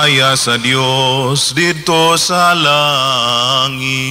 Himaya sa Dios didto sa langit.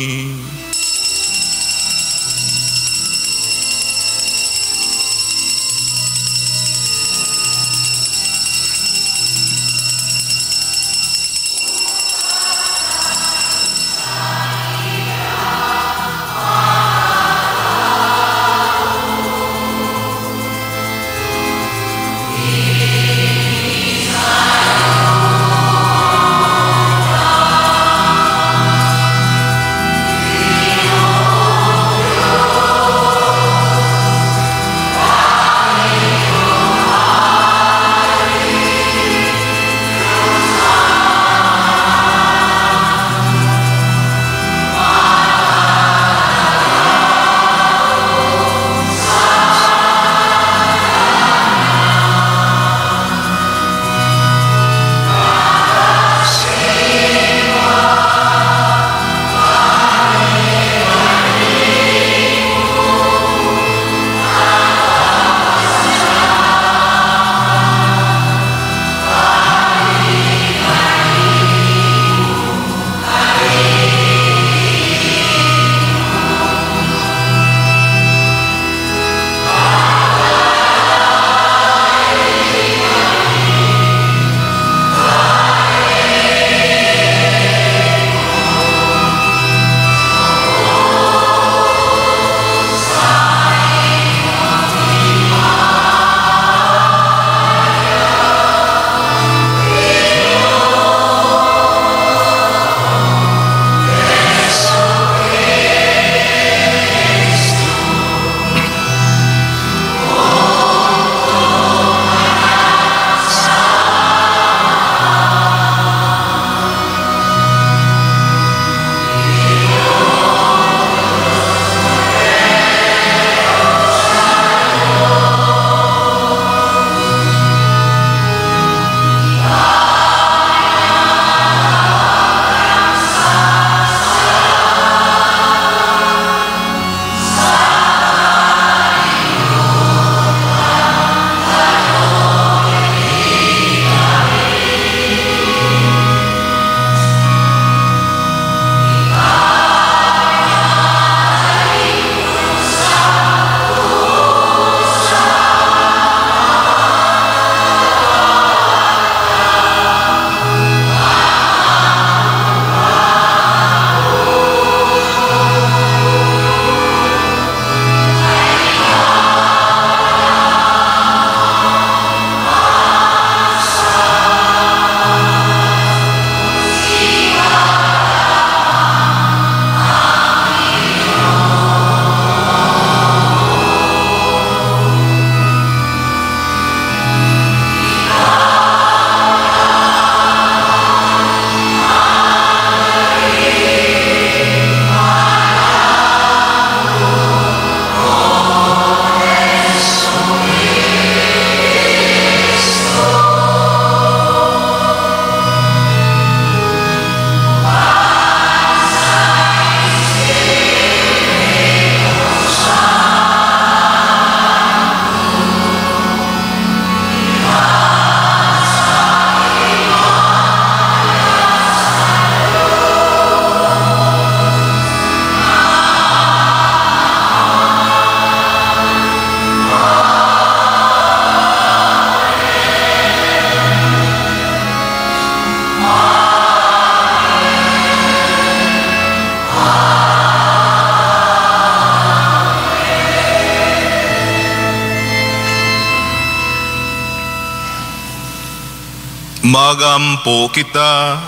Magampo kita.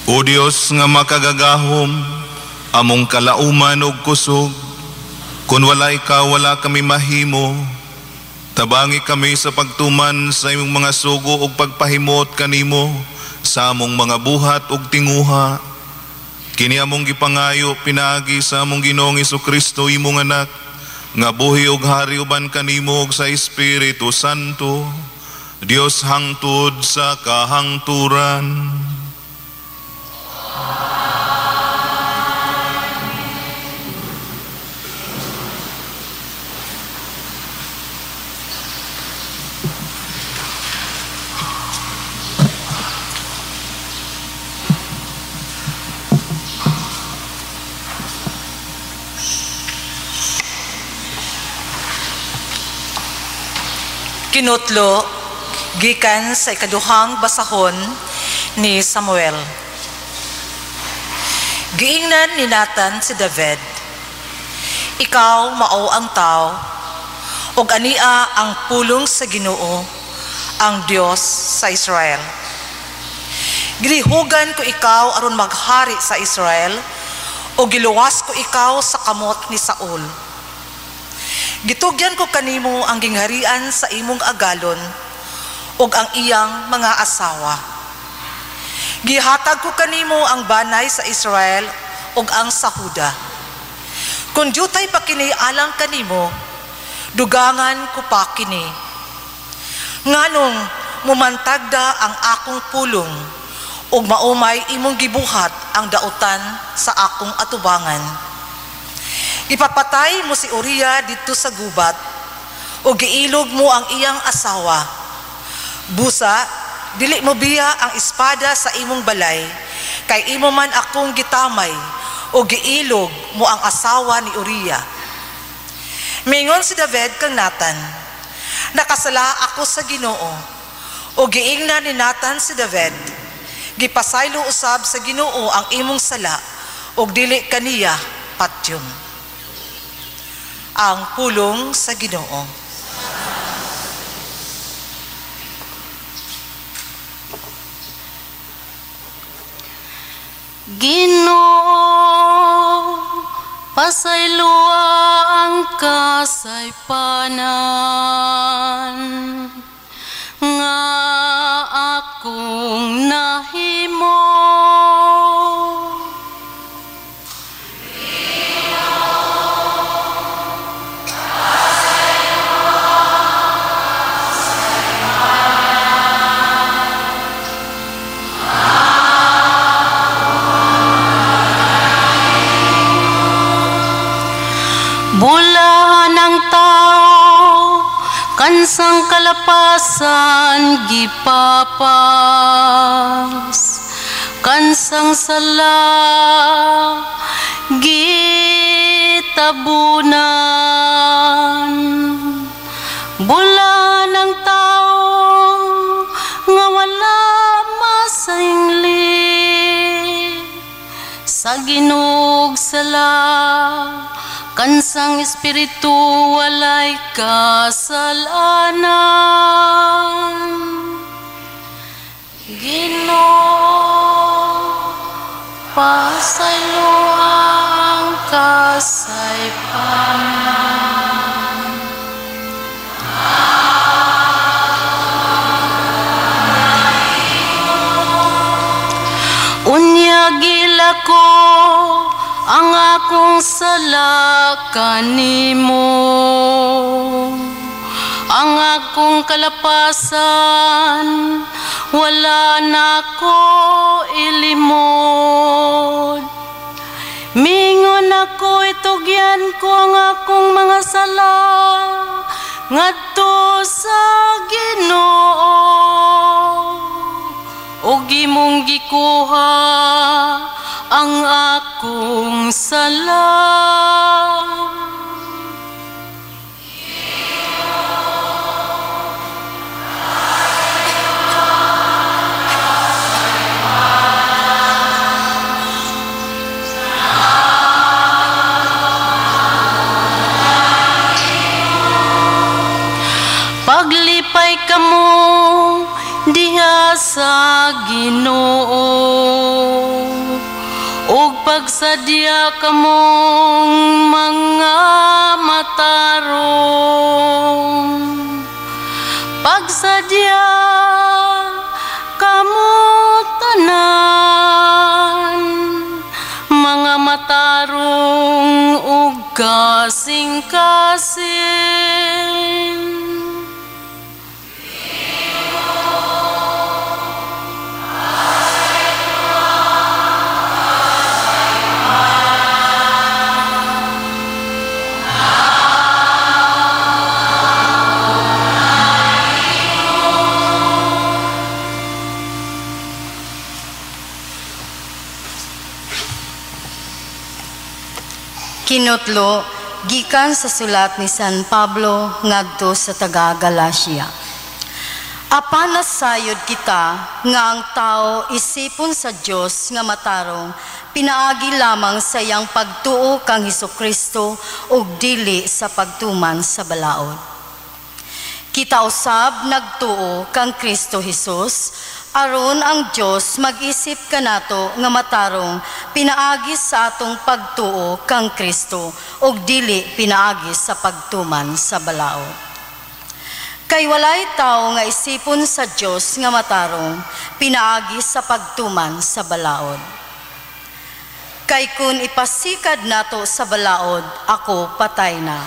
O Dios nga makagagahom, among kalauman ug kusog, kun wala ikaw wala kami mahimo. Tabangi kami sa pagtuman sa imong mga sugo ug pagpahimot kanimo sa among mga buhat ug tinguha. Kini among gipangayo pinaagi sa among Ginoong Hesukristo imong anak, nga buhi ug hari uban kanimo ug sa Espiritu Santo, Dios hangtod sa kahangturan. Kinutlo gikan sa ikaduhang basahon ni Samuel. Giingnan ni Nathan si David, "Ikaw mao ang tao, ug ania ang pulong sa Ginoo, ang Dios sa Israel. Gilihugan ko ikaw aron maghari sa Israel, ug giluwas ko ikaw sa kamot ni Saul. Gitugyan ko kanimo ang gingharian sa imong agalon ug ang iyang mga asawa. Gihatag ko kanimo ang banay sa Israel ug ang sa Huda. Kung dyutay pa kini alang kanimo, dugangan ko pa kini. Nganong mumantagda ang akong pulong ug maumay imong gibuhat ang dautan sa akong atubangan. Ipapatay mo si Uriah didto sa gubat ug giilog mo ang iyang asawa. Busa, dili mo biya ang espada sa imong balay, kay imo man akong gitamay ug giilog mo ang asawa ni Uriah." Mingon si David kang Nathan, "Nakasala ako sa Ginoo." Ug giingnan ni Nathan si David, "Gipasaylo usab sa Ginoo ang imong sala ug dili kaniya patyon." Ang pulong sa Ginoo. Ginoo, pasayloa ang kasaypanan nga akong nahimo. Bulahan ang tao, kansang kalapasan gipapas, kansang sala gitabunan. Bulahan ang tao nga wala masingli sa Ginoog sala, kansang espiritu walay kasalanan. Ginoo, pasaylo ang kasaypanan. Unya gila ko ang akong sala kanimo, ang akong kalapasan wala na ko ilimod. Mingon ako, itugyan ko ang akong mga sala ngadto sa Ginoo, ug imong gikuha ang akong sala. Paglipay kamo diha sa Ginoo, ug pagsadya kamong mga matarong. Pagsadya kamo tanan, mga matarong ug kasing-kasing. Kinutlo gikan sa sulat ni San Pablo ngadto sa taga Galacia. Apan nasayod kita nga ang tao isipon sa Dios nga matarong pinaagi lamang sa iyang pagtuo kang Hesukristo ug dili sa pagtuman sa balaod. Kita usab nagtuo kang Kristo Hesus aron ang Dios mag-isip kanato nga matarong pinaagi sa atong pagtuo kang Kristo ug dili pinaagi sa pagtuman sa balaod. Kay walay tao nga isipon sa Dios nga matarong pinaagi sa pagtuman sa balaod. Kay kun ipasikad nato sa balaod, ako patay na.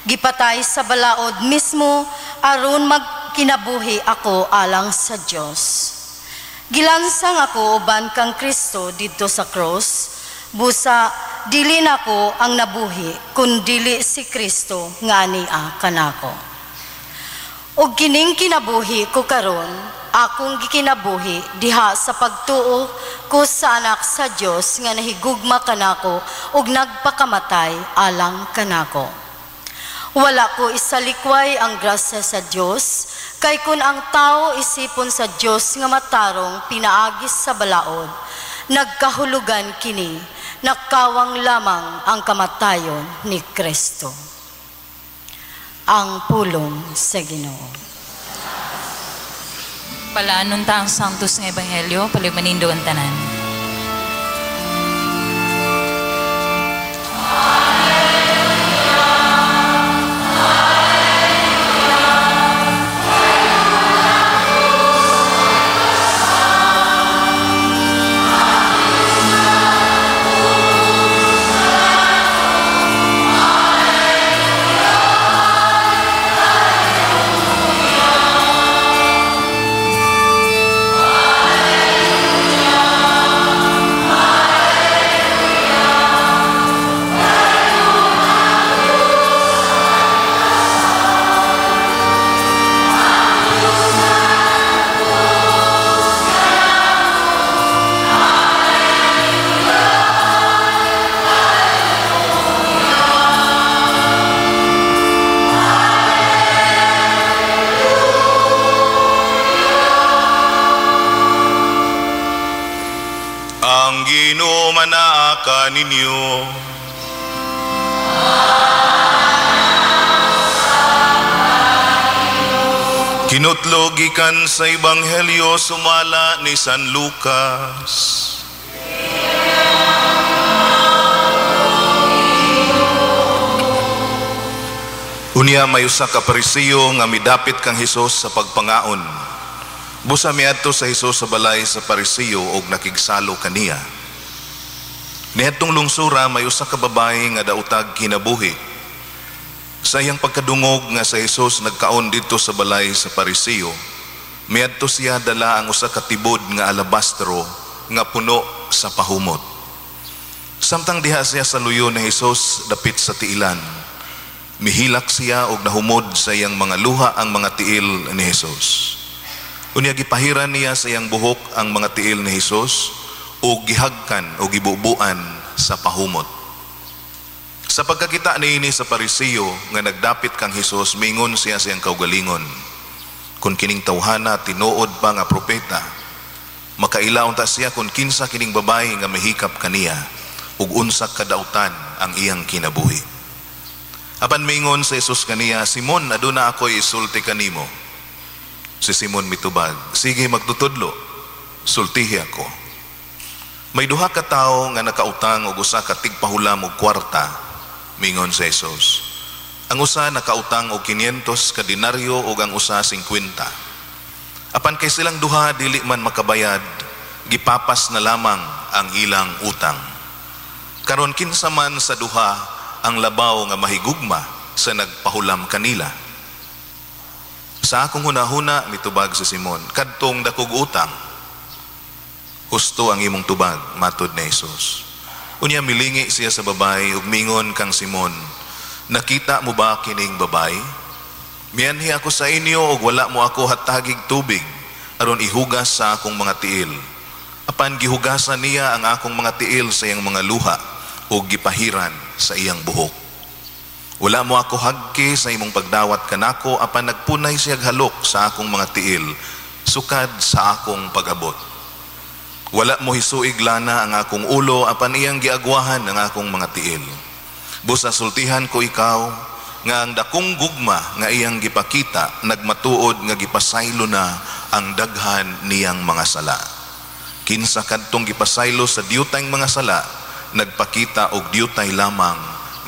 Gipatay sa balaod mismo aron magkinabuhi ako alang sa Dios. Gilansang ako uban kang Kristo didto sa cross, busa dili nako ang nabuhi kun dili si Kristo nga ania kanako. Og kining kinabuhi ko karon, akong gikinabuhi diha sa pagtuo ko sa anak sa Dios nga nahigugma kanako ug nagpakamatay alang kanako. Wala ko isalikway ang grasya sa Dios, kay kun ang tao isipon sa Dios nga matarong pinaagis sa balaod, nagkahulugan kini, nakawang lamang ang kamatayon ni Kristo. Ang pulong sa Ginoo. Palaanon ta ang Sanctus nga Ebanghelyo, palihog ang tanan. Ninyo. Kinutlo gikan sa Ebanghelyo sumala ni San Lucas. Unya may usa ka Pariseo nga midapit kang Hesus sa pagpangaon. Busa miadto sa Hesus sa balay sa Pariseo og nakigsalo kaniya. Niadtong lungsura may usa ka babae nga daotag kinabuhi. Sa iyang pagkadungog nga sa Hesus nagkaon didto sa balay sa Pariseo, miadto siya dala ang usa ka tibod nga alabastro nga puno sa pahumot. Samtang diha siya sa luyo ni Hesus dapit sa tiilan, mihilak siya og nahumod sa iyang mga luha ang mga tiil ni Hesus. Unya gipahiran niya sa iyang buhok ang mga tiil ni Hesus o gihagkan o gibubuan sa pahumot. Sa pagkakita niini sa Pariseo nga nagdapit kang Hesus, mingon siya sa iyang kaugalingon, kung kining tawhana tinuod pa nga propeta, makaila unta siya kung kinsa kining babae nga mahikap kaniya ug unsa kadautan ang iyang kinabuhi. Apan mingon sa Hesus kaniya, Simon, aduna ako'y isulti kanimo. Si Simon mitubag, sige magtutudlo, sultihi ako. May duha ka tawo nga nakautang og usa ka tigpahulam og kwarta, mingon sa Hesus. Ang usa nakautang og 500 ka denaryo ug ang usa 50. Apan kay silang duha dili man makabayad, gipapas na lamang ang ilang utang. Karon kinsa man sa duha ang labaw nga mahigugma sa nagpahulam kanila? Sa akong hunahuna, mitubag si Simon, kadtong dakog utang. Husto ang imong tubag, matod ni Hesus. Unya milingi siya sa babae ug mingon kang Simon, nakita mo ba kining babae? Mianhi ako sa inyo ug wala mo ako hatagig tubig aron ihugas sa akong mga tiil. Apan gihugasan niya ang akong mga tiil sa iyang mga luha ug gipahiran sa iyang buhok. Wala mo ako hagki sa imong pagdawat kanako, apan nagpunay siyag halok sa akong mga tiil, sukad sa akong pag-abot. Wala mo hisuig lana ang akong ulo, apan iyang giagwahan ang akong mga tiil. Busa sultihan ko ikaw, nga ang dakong gugma nga iyang gipakita, nagmatuod nga gipasaylo na ang daghan niyang mga sala. Kinsa kadtong gipasaylo sa diutay mga sala, nagpakita og diutay lamang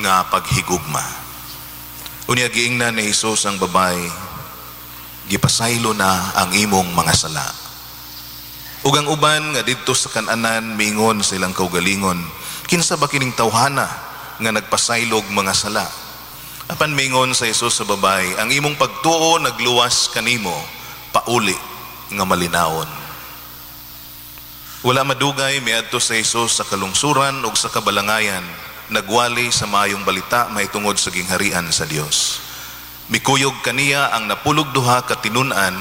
nga paghigugma. Unya giingnan ni Hesus ang babae, gipasaylo na ang imong mga sala. Ug ang uban nga didto sa kananan miingon sa ilang kaugalingon, kinsa ba kining tawhana nga nagpasaylog mga sala? Apan miingon sa Hesus sa babae, ang imong pagtuo nagluwas kanimo, pauli nga malinawon. Wala madugay miadto sa Hesus sa kalungsuran ug sa kabalangayan, nagwali sa maayong balita mahitungod sa gingharian sa Dios. Mikuyog kaniya ang 12 ka tinun-an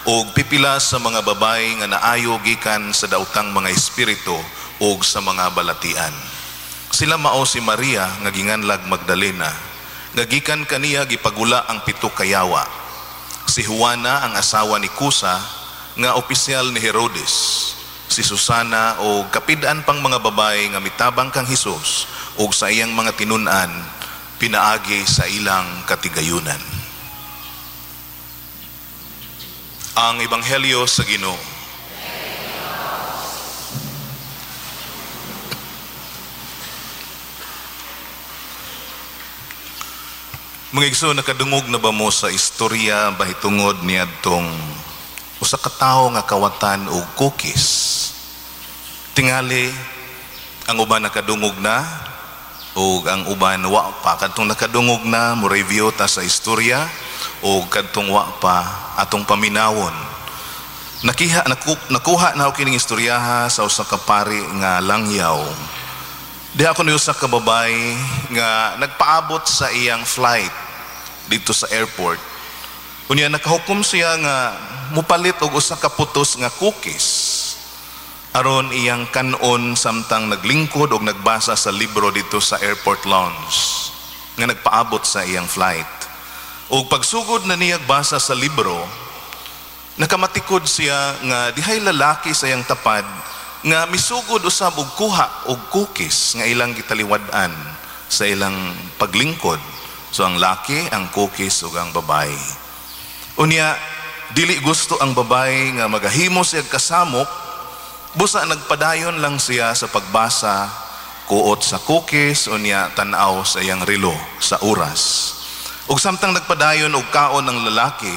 og pipila sa mga babae nga naayo gikan sa daotang mga espiritu ug sa mga balatian. Sila mao si Maria nga ginganlag Magdalena, nga gikan kaniya gipagula ang 7 ka yawa. Si Juana ang asawa ni Cusa nga opisyal ni Herodes. Si Susana o kapid-an pang mga babae nga mitabang kang Hesus ug sa iyang mga tinun-an pinaagi sa ilang katigayunan. Ang Ebanghelyo sa Ginoo. Mga igsoon, nakadungog na ba mo sa istorya bahitungod niadtong usa ka tawo nga kawatan og cookies? Tingali ang uban nakadungog na og ang uban wa pa. Kadtong nakadungog na mo review ta sa istorya, og kadtong wa pa atong paminawon. Nakuha na ako kining istoryaha sa usa ka pari nga langyaw. Diha ako ni usa ka babae nga nagpaabot sa iyang flight dito sa airport. Unya nakahukom siya nga mupalit og usa ka putos nga cookies aron iyang kanon samtang naglingkod og nagbasa sa libro dito sa airport lounge nga nagpaabot sa iyang flight. Og pagsugod na niya basa sa libro, nakamatikod siya nga dihay lalaki sa iyang tapad nga misugod usab og kuha og cookies nga ilang gitaliwad-an sa ilang paglingkod. So ang laki, ang cookies ug ang babae. Unya dili gusto ang babae nga magahimo siya kasamok, busa nagpadayon lang siya sa pagbasa kuot sa cookies, unya tan-aw sa iyang relo sa oras. Ug samtang nagpadayon og kaon ang lalaki,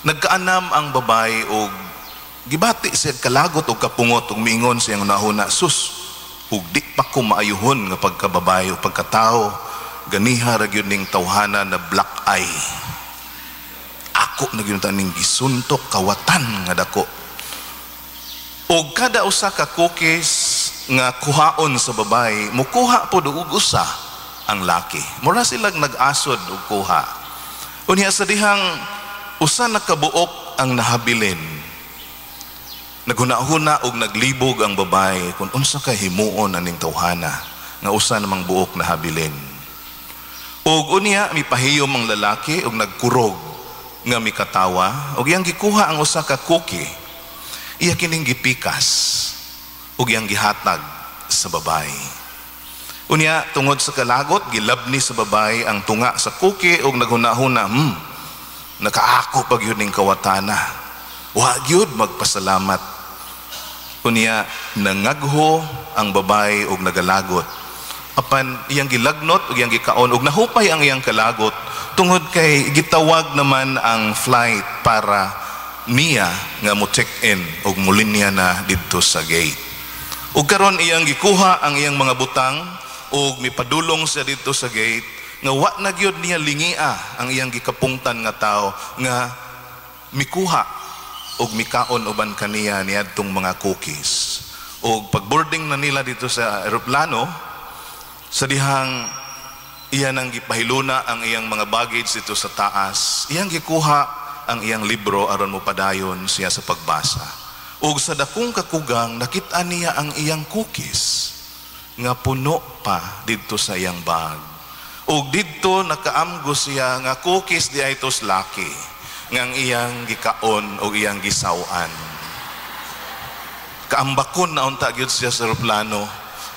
nagkaanam ang babae og gibati siya kalagot og kapungot ug miingon siyang nahuna, sus, ug di pa ko maayuhon nga pagkababae o pagkatao, ganiha ra gyud ning tawhana na black eye. Ako na gyud ning gisuntok kawatan nga dako. Og kada usa ka cookies nga kuhaon sa babae, mukuha pod og usa ang laki. Mura silang nag-asod og kuha. Unya sa dihang usa na kabuok ang nahabilin, naghuna-huna og naglibog ang babae kung unsa ka himuon aning tawhana nga usa namang buok nahabilin. Og unya mipahiyom ang lalaki og nagkurog nga mikatawa og iyang gikuha ang usa ka cookie, iya kining gipikas ug iyang gihatag sa babae. Unya tungod sa kalagot gilabni sa babae ang tunga sa cookie ug naghuna-huna, nakaako pa gyud ning kawatana, wa gyud magpasalamat. Unya nangagho ang babae ug nagalagot, apan iyang gilagnot ug iyang gikaon ug nahupay ang iyang kalagot tungod kay gitawag naman ang flight para niya nga mo check-in ug mulinya na didto sa gate. Ug karon iyang gikuha ang iyang mga butang ug mipadulong siya didto sa gate nga wa na gyud niya lingia ang iyang gikapungtan nga tawo nga mikuha og mikaon uban kaniya niadtong mga cookies. Og pagboarding na nila dito sa eroplano, sa dihang iya nang gipahiluna ang iyang mga baggage dito sa taas, iyang gikuha ang iyang libro aron mopadayon siya sa pagbasa. Og sa dakong kakugang nakit-an niya ang iyang cookies nga puno pa didto sa iyang bag. Ug didto nakaamgo siya nga cookies diay tos laki nga ang iyang gikaon o iyang gisaw-an. Kaambakon na unta gyud siya sa eroplano,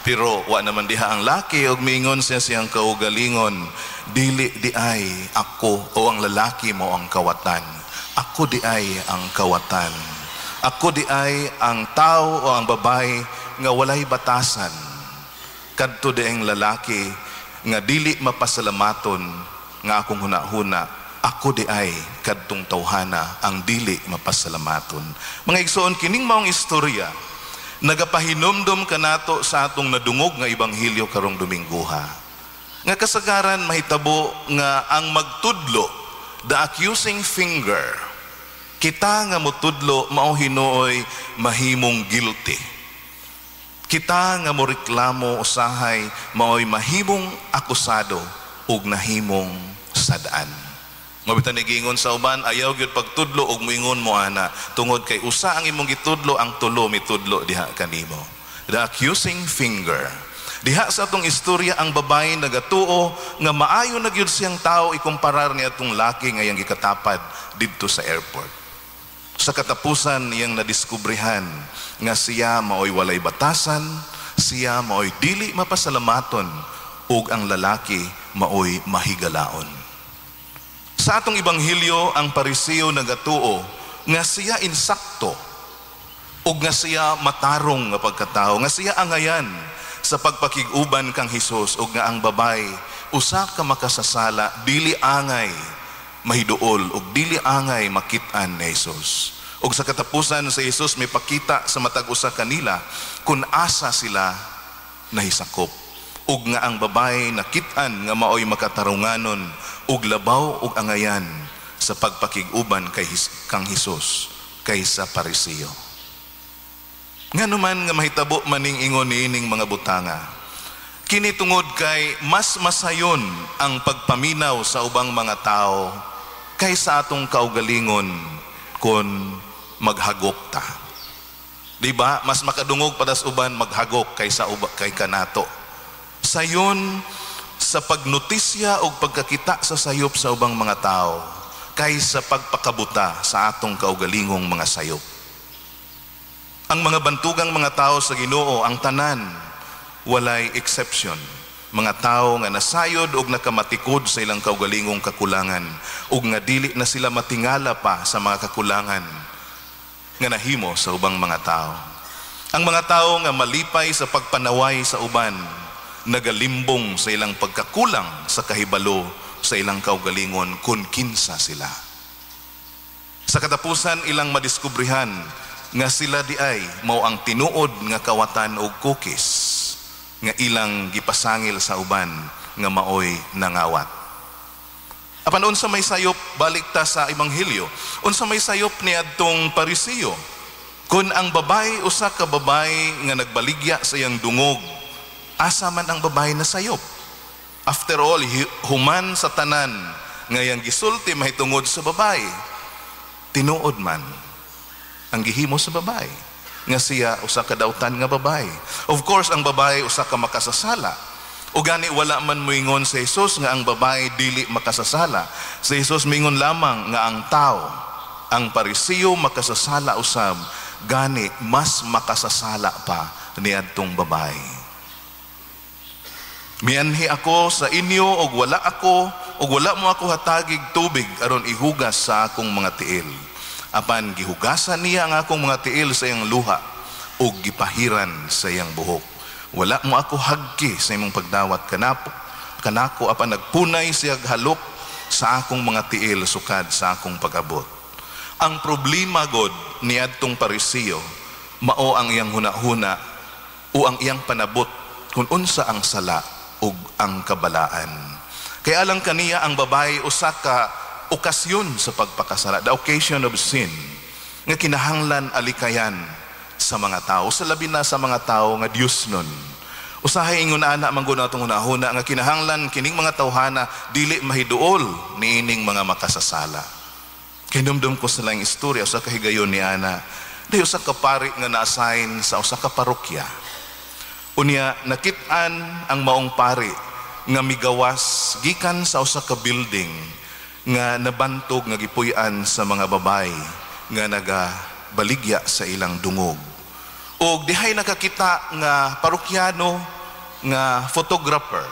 pero wa naman diha ang laki, ug miingon siya siyang kaugalingon, "Dili diay ako o ang lalaki mo ang kawatan. Ako diay ang kawatan. Ako diay ang tao o ang babae nga walay batasan. Kadto diay ang lalaki nga dili mapasalamaton nga akong hunahuna, ako diay kadtong tawhana ang dili mapasalamaton." Mga igsoon, kining maong istorya nagapahinumdom kanato sa atong nadungog nga ebanghelyo karong Domingguha. Nga kasagaran mahitabo nga ang magtudlo, the accusing finger, kita nga motudlo mao hinuoy mahimong guilty. Kita nga moreklamo usahay maoy mahimong akusado ug nahimong sad-an. Mao bitaw giingon sa uban, ayaw gyud pagtudlo og moingon mo ana, tungod kay usa ang imong gitudlo, ang tulo mitudlo diha kanimo. The accusing finger. Diha sa atong istorya, ang babae nagatuo nga maayo na gyud siyang tao ikumparar niya atong laki nga iyang gikatapad didto sa airport. Sa katapusan, iyang nadiskubrehan nga siya maoy walay batasan, siya maoy dili mapasalamaton, ug ang lalaki maoy mahigalaon. Sa atong ebanghelyo, ang Pariseo nagatuo nga siya insakto ug nga siya matarong nga pagkatao, nga siya angayan sa pagpakig-uban kang Hesus, ug nga ang babae usa ka makasasala, dili angay mahiduol ug dili angay makit-an ni Hesus. Ug sa katapusan, sa Hesus may pakita sa matag usa kanila kung asa sila nahisakop, ug nga ang babae nakit-an nga maoy makatarunganon ug labaw ug angayan sa pagpakig-uban kang Hesus kaysa Pariseo. Ngano man nga mahitabo maning ingon niining mga butanga? Kini tungod kay mas masayon ang pagpaminaw sa ubang mga tao kaysa atong kaugalingon kon maghagok ta. Di ba? Mas makadungog padas uban maghagok kaysa kay kanato. Sayon sa pagnotisya o pagkakita sa sayop sa ubang mga tao kaysa pagpakabuta sa atong kaugalingong mga sayop. Ang mga bantugang mga tao sa Ginoo, ang tanan, walay exception. Mga tao nga nasayod og nakamatikod sa ilang kaugalingong kakulangan ug nga dili na sila matingala pa sa mga kakulangan nga nahimo sa ubang mga tao. Ang mga tao nga malipay sa pagpanaway sa uban, nagalimbong sa ilang pagkakulang sa kahibalo sa ilang kaugalingon kung kinsa sila. Sa katapusan, ilang madiskubrihan nga sila diay mao ang tinuod nga kawatan og cookies nga ilang gipasangil sa uban nga maoy nangawat. Apan unsa may sayop, balik ta sa ebanghelyo, unsa may sayop niadtong Pariseo? Kung ang babae usa ka babae nga nagbaligya sa iyang dungog, asa man ang babae na sayop? After all, human sa tanan nga iyang gisulti mahitungod sa babae, tinuod man ang gihimo sa babae nga siya usa ka dautan nga babae. Of course, ang babae usa ka makasasala. O gani wala man moingon sa Jesus nga ang babae dili makasasala. Sa Jesus mingon lamang nga ang tao, ang Pariseo, makasasala usab, gani mas makasasala pa niadtong babae. "Mianhi ako sa inyo og wala mo ako hatagig tubig aron ihugas sa akong mga tiil. Apan gihugasan niya ang akong mga tiil sa iyang luha ug gipahiran sa iyang buhok. Wala mo ako hagki sa imong pagdawat kanako, apan nagpunay siya halok sa akong mga tiil sukad sa akong pag-abot." Ang problema god niadtong Pariseo mao ang iyang hunahuna o ang iyang panabot kung unsa ang sala ug ang kabalaan. Kaya alang kaniya, ang babae usa ka okasyon sa pagpakasala, the occasion of sin, nga kinahanglan alikayan sa mga tao, sa labi na sa mga tao nga Diyos nun. Usahay ingon ana man gud atong hunahuna nga kinahanglan kining mga tawhana dili mahiduol niining mga makasasala. Kinumdum ko sa lang istorya sa kahigayon ni ana, dayon usa ka pari nga na-assign sa usa ka parokya. Unya nakit-an ang maong pari nga migawas gikan sa usa ka building nga nabantog nga gipuy-an sa mga babay nga nagabaligya sa ilang dungog. Og dihay nakakita nga parokyano nga photographer,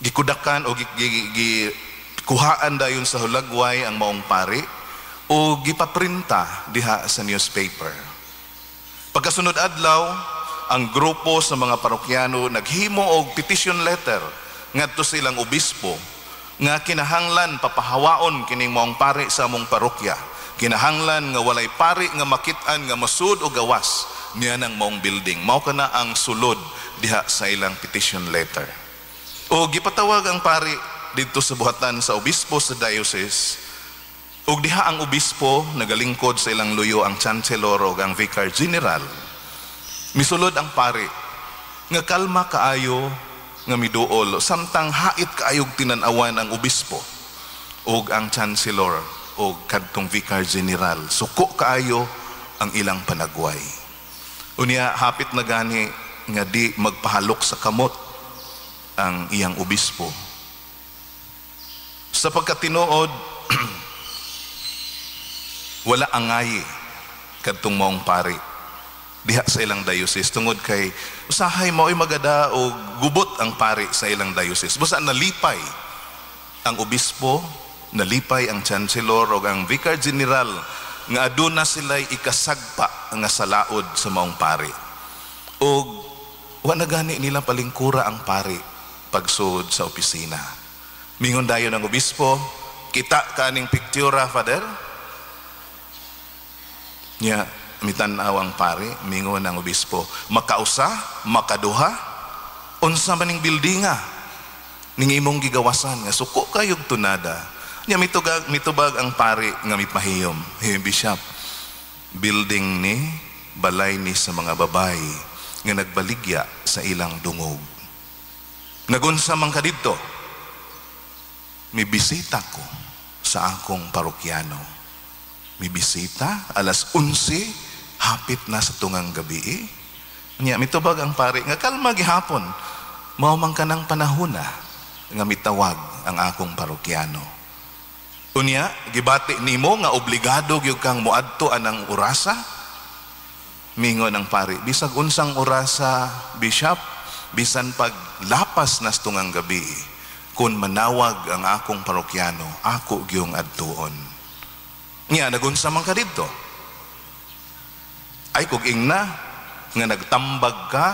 gikudakan o gikuhaan dayon sa hulagway ang maong pari o gipaprinta diha sa newspaper. Pagkasunod adlaw, ang grupo sa mga parokyano naghimo og petition letter ngadto sa ilang obispo nga kinahanglan papahawaon kining maong pari sa among parokya. Kinahanglan nga walay pari nga makit-an nga masud o gawas niya ng maong building. Mao kana ang sulod diha sa ilang petition letter. O gipatawag ang pari didto sa buhatan sa obispo sa diocese. Og diha ang obispo nagalingkod sa ilang luyo ang chancellor ug ang vicar general. Misulod ang pari nga kalma kaayo nga miduol samtang hait kaayog tinan-awan ang obispo ug ang chancellor ug kadtong vicar general. Suko kaayo ang ilang panagway. Unya hapit na gani nga di magpahalok sa kamot ang iyang obispo. Sa pagkatinuod, wala angayi kadtong maong pari diha sa ilang diocese tungod kay usahay mao'y magada o gubot ang pari sa ilang diocese. Busa nalipay ang obispo, nalipay ang chancellor o ang vicar general nga aduna sila'y ikasagpa nga salaod sa maong pari. Og wa na gani nila palingkura ang pari pagsud sa opisina. Mingon dayon ang obispo, "Kita kaning piktura, Father?" Nya mitan-aw ang pari, mingon ang obispo, "Makausa, makaduha, unsa man ning buildinga ning imong gigawasan nga suko kayog tunada?" Nya mitubag ang pari nga mipahiyom, "Hey, Bishop, building ni balay ni sa mga babay nga nagbaligya sa ilang dungog." "Nagunsa man ka didto?" "Mibisita ko sa akong parokyano." "Mibisita alas 11 hapit na sa tungang gabi eh?" Nya mitubag ang pari nga kalma gihapon, "Mao man kanang panahona nga mitawag ang akong parokyano." "Unya gibati nimo nga obligado gyud kang moadto anang orasa?" Mingon ang pari, "Bisag unsang orasa, Bishop, bisan pag lapas nas tungang gabi, kun manawag ang akong parokyano, ako gyung adtuon." "Nya nagunsa man ka didto?" "Ay, kog ingna nga nagtambag ka,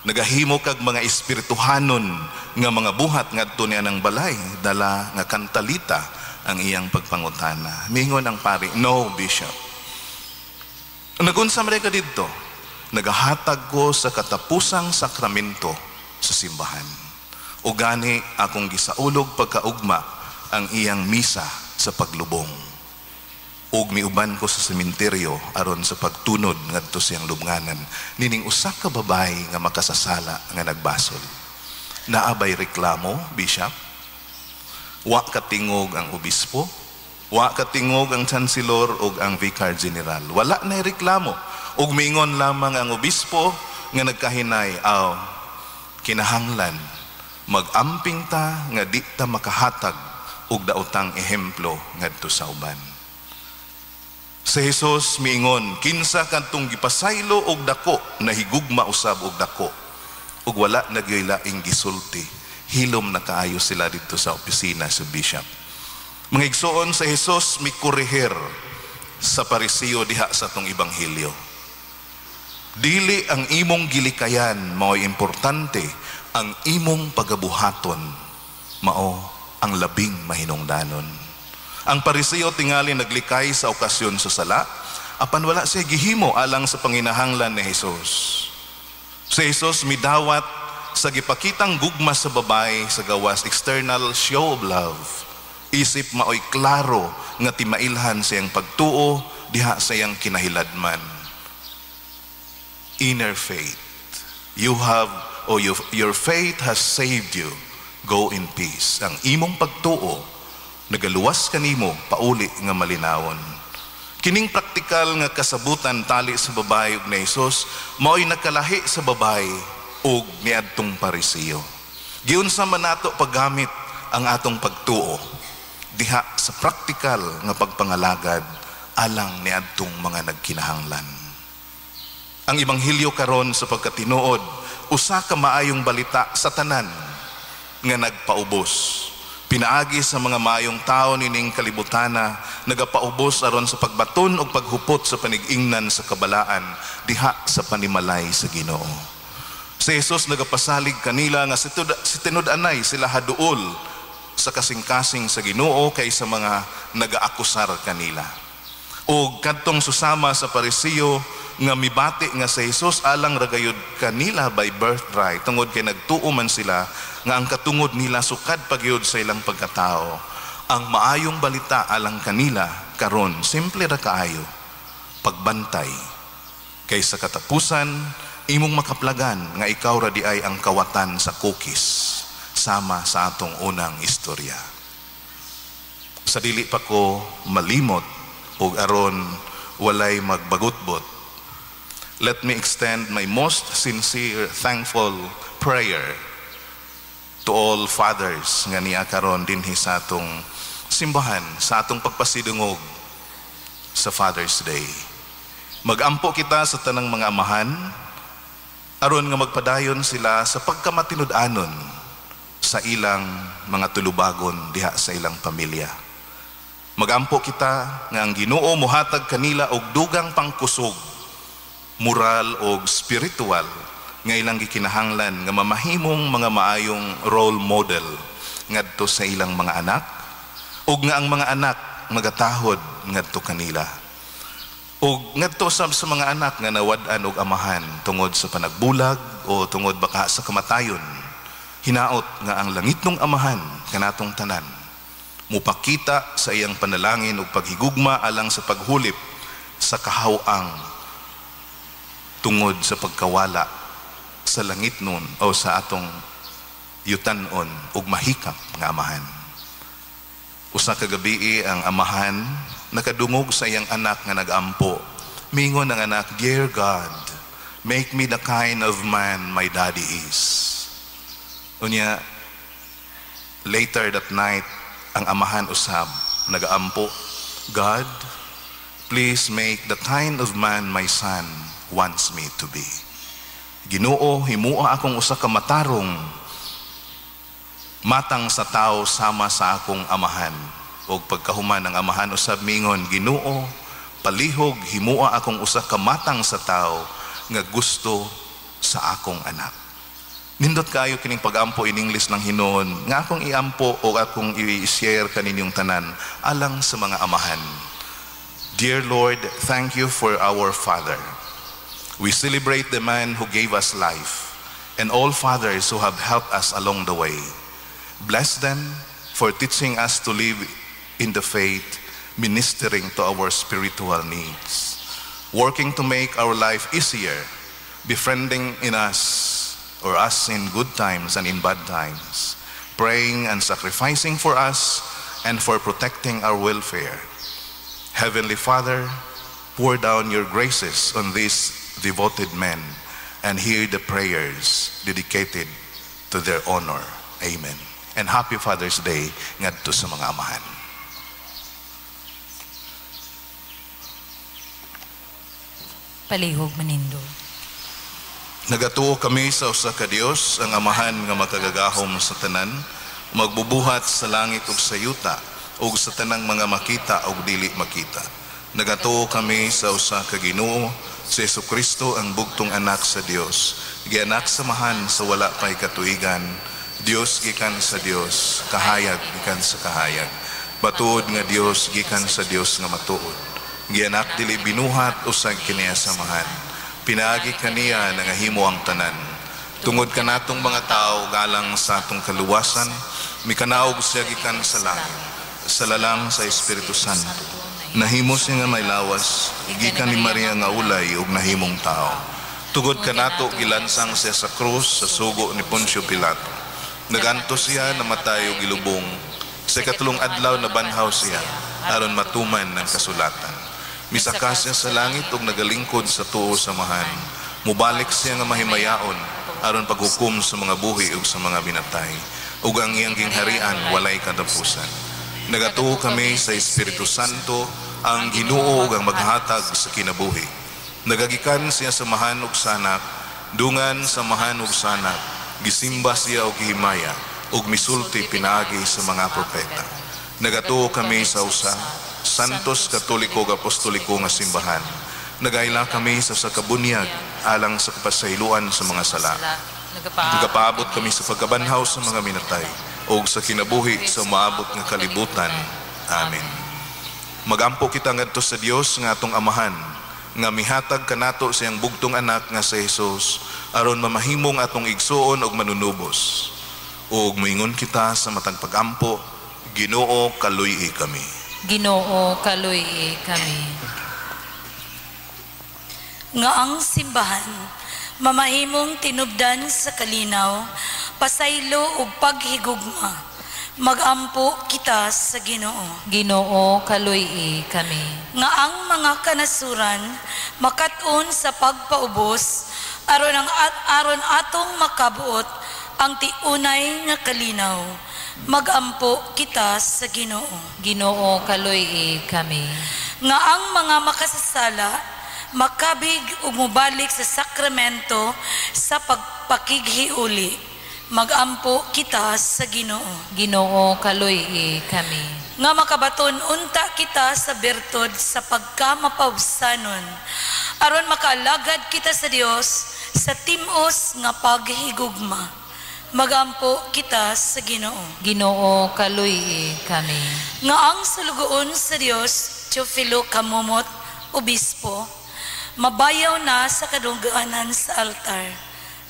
nagahimo kag mga espirituhanon nga mga buhat ngadto niya ng balay," dala nga kantalita ang iyang pagpangutana. Mingon ang pari, "No, Bishop." "Nagunsa man ka didto?" "Nagahatag ko sa katapusang sakramento sa simbahan. O gani akong gisaulog pagkaugma ang iyang misa sa paglubong. Og miuban ko sa sementeryo aron sa pagtunod ngadto siyang lubnganan nining usa ka babay nga makasasala nga nagbasol. Naabay reklamo, Bishop?" Wa katingog ang obispo, wa katingog ang chancellor ug ang vicar general. Wala na reklamo. Ug miingon lamang ang obispo nga nagkahinay, "Aw, kinahanglan magamping ta nga di ta makahatag og daotang ehemplo ngadto sa uban." Sa Jesus miingon, kinsa kadtong gipasaylo og dako, nahigugma usab og dako. Ug wala na gyoy laing gisulti. Hilom na kaayo sila didto sa opisina sa bishop. Mga igsoon, sa Jesus mikorehir sa Pariseo diha sa atong ebanghelyo. Dili ang imong gilikayan mao'y importante, ang imong pagabuhaton mao ang labing mahinungdanon. Ang Pariseo tingali naglikay sa okasyon sa sala, apan wala siya gihimo alang sa panginahanglan ni Jesus. Si Jesus midawat sa gipakitang gugma sa babay sa gawas, external show of love. Isip maoy klaro nga timailhan siyang pagtuo diha sa iyang kinahiladman. Inner faith. You have, or your faith has saved you. Go in peace. Ang imong pagtuo nagaluwas kanimo, pauli nga malinawon. Kining praktikal nga kasabutan tali sa babae ug ni Jesus mao'y nakalahi sa babae ug niadtong Pariseo. Giunsa man nato paggamit ang atong pagtuo diha sa praktikal nga pagpangalagad alang niadtong mga nagkinahanglan? Ang ebanghelyo karon, sa pagkatinuod, usa ka maayong balita sa tanan nga nagpaubos. Pinaagi sa mga maayong tao nining kalibutana, nagapaubos aron sa pagbaton og paghupot sa panig-ingnan sa kabalaan diha sa panimalay sa Ginoo. Si Jesus nagapasalig kanila nga si tinud-anay sila haduol sa kasing-kasing sa Ginoo kaysa mga nagaakusar kanila. O kadtong susama sa Parisiyo nga mibati nga sa Jesus alang ragayod kanila by birthright, tungod kay nagtuo man sila nga ang katungod nila sukad pagyud sa ilang pagkatao. Ang maayong balita alang kanila karon simple ra kaayo: pagbantay kay sa katapusan imong makaplagan nga ikaw ra di ay ang kawatan sa cookies, sama sa atong unang istorya. Sa dili pa ko malimot ug aron walay magbagutbot, let me extend my most sincere, thankful prayer to all fathers nga niya karon dinhi sa atong simbahan, sa atong pagpasidungog sa Father's Day. Magampo kita sa tanang mga amahan aron nga magpadayon sila sa pagkamatinud-anon sa ilang mga tulubagon diha sa ilang pamilya. Magampo kita nga ang Ginoo mohatag kanila og dugang pangkusog, moral og spiritual, nga ilang gikinahanglan nga mamahimong mga maayong role model ngadto sa ilang mga anak, ug nga ang mga anak magatahod ngadto kanila. Ug ngadto sab sa mga anak nga nawad-an og amahan tungod sa panagbulag o tungod baka sa kamatayon, hinaot nga ang langitnong Amahan kanatong tanan mupakita sa iyang panalangin ug paghigugma alang sa paghulip sa kahaw-ang tungod sa pagkawala sa langit nun o sa atong yutanon ug mahikap nga amahan. Usa ka gabii ang amahan nakadungog sa iyang anak nga nagampo. Mingon ang anak, "Dear God, make me the kind of man my daddy is." Unya, later that night, ang amahan usab nagaampo, "God, please make the kind of man my son wants me to be." Ginoo, himua akong usa ka matarong matang sa tao sama sa akong amahan. Og pagkahuman, ang amahan usab mingon, "Ginoo, palihog himua akong usa ka matang sa tao nga gusto sa akong anak." Nindot kayo kining pagampo in English ng hinuon nga akong iampo o akong i-share kaninyong tanan alang sa mga amahan. Dear Lord, thank you for our Father. We celebrate the man who gave us life and all fathers who have helped us along the way. Bless them for teaching us to live in the faith, ministering to our spiritual needs, working to make our life easier, befriending in us or us in good times and in bad times, praying and sacrificing for us and for protecting our welfare. Heavenly Father, pour down your graces on these devoted men and hear the prayers dedicated to their honor. Amen. And happy Father's Day ngadto sa mga amahan. Palihog manindog. Nagatuo kami sa usa ka Dios, ang Amahan nga makagagahom sa tanan, magbubuhat sa langit ug sa yuta, ug sa tanang mga makita ug dili makita. Nagatuo kami sa usa ka Ginoo, si Jesucristo, ang bugtong anak sa Dios, gianak sa Amahan sa wala pay katuigan, Dios gikan sa Dios, kahayag gikan sa kahayag, batuod nga Dios gikan sa Dios nga matuod, gianak dili binuhat usag kiniya sa Amahan. Pinaagi kaniya nangahimo ang tanan. Tungod kanatong mga tao galang sa atong kaluwasan, mikanaog siya gikan sa langit, sa lalang sa Espiritu Santo. Nahimo siya nga may lawas, gikan ni Maria nga ulay ug nahimong tao. Tungod kanato gilansang siya sa krus sa sugo ni Poncio Pilato. Naganto siya, namatay ug gilubong. Sa ikatulong adlaw nabanhaw siya aron matuman ang kasulatan. Misaka siya sa langit ug nagalingkod sa tuo sa Amahan. Mubalik siya nga mahimayaon aron paghukom sa mga buhi ug sa mga binatay, ug ang iyang gingharian walay katapusan. Nagatuo kami sa Espiritu Santo, ang Ginoo ug ang maghatag sa kinabuhi. Nagagikan siya sa mahan ug sanak, dungan sa mahan ug sanak, gisimba siya og gihimaya, ug misulti pinaagi sa mga propeta. Nagatuo kami sa usa, Santos Katoliko ug Apostoliko nga simbahan. Nagaila kami sa sakabunyag alang sa kapasayloan sa mga sala. Nagapaabot kami sa pagkabanhaw sa mga minatay ug sa kinabuhi sa maabot nga kalibutan. Amen. Magampo kita ngadto sa Dios nga atong Amahan, nga mihatag kanato sa iyang bugtong anak nga si Jesus aron mamahimong atong igsuon og manunubos. Ug moingon kita sa matag pagampo, Ginoo, kaluy-i kami. Ginoo, kaluy-i kami. Nga ang simbahan mamahimong tinubdan sa kalinaw, pasaylo ug paghigugma, magampo kita sa Ginoo. Ginoo, kaluy-i kami. Nga ang mga kanasuran makat-on sa pagpaubos aron atong makabuot ang tiunay nga kalinaw, magampo kita sa Ginoo. Ginoo, kaluy-i kami. Nga ang mga makasasala makabig ug mobalik sa sakramento sa pagpakighiuli, magampo kita sa Ginoo. Ginoo, kaluy-i kami. Nga makabaton unta kita sa bertod sa pagkamapaubsanon, aron makaalagad kita sa Dios sa tim-os nga paghigugma, magampo kita sa Ginoo. Ginoo, kaluy-i kami. Nga ang sulugoon sa Dios, Teofilo Camomot, Obispo, mabayaw na sa kadungganan sa altar,